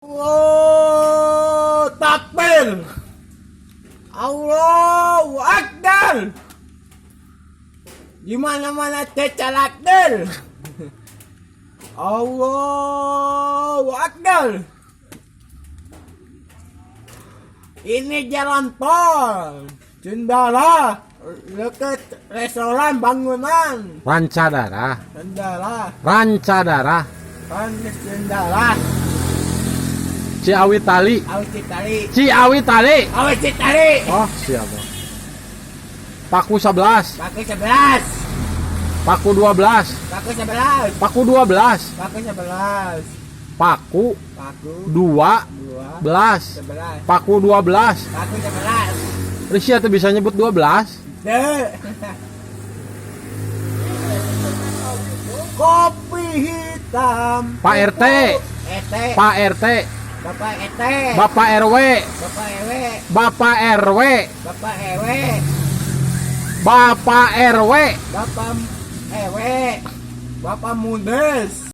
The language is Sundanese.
Oh, takbir. Allahu Akbar. Di mana-mana tecalakdel. Allahu Akbar. Ini jalan tol. Cendala dekat restoran bangunan. Rancadara. Cendala, Rancadara. kan Cendala. Ciawi Tali. Awi Citali. Ciawi Tali. Awi Citali. Oh, siapa? Paku 11. Paku 11. Paku 12. Paku 11. Paku 12. Paku 11. Paku Paku 2 2 belas. 11. Paku 12. Paku 11. Risya tuh bisa nyebut 12. Deh. Kopi hitam. Pak RT. ET. Pak RT. Bapak ET. Bapak RW. Bapak EW. Bapak RW. Bapak EW. Bapak RW. Bapak EW. Bapak Mundes.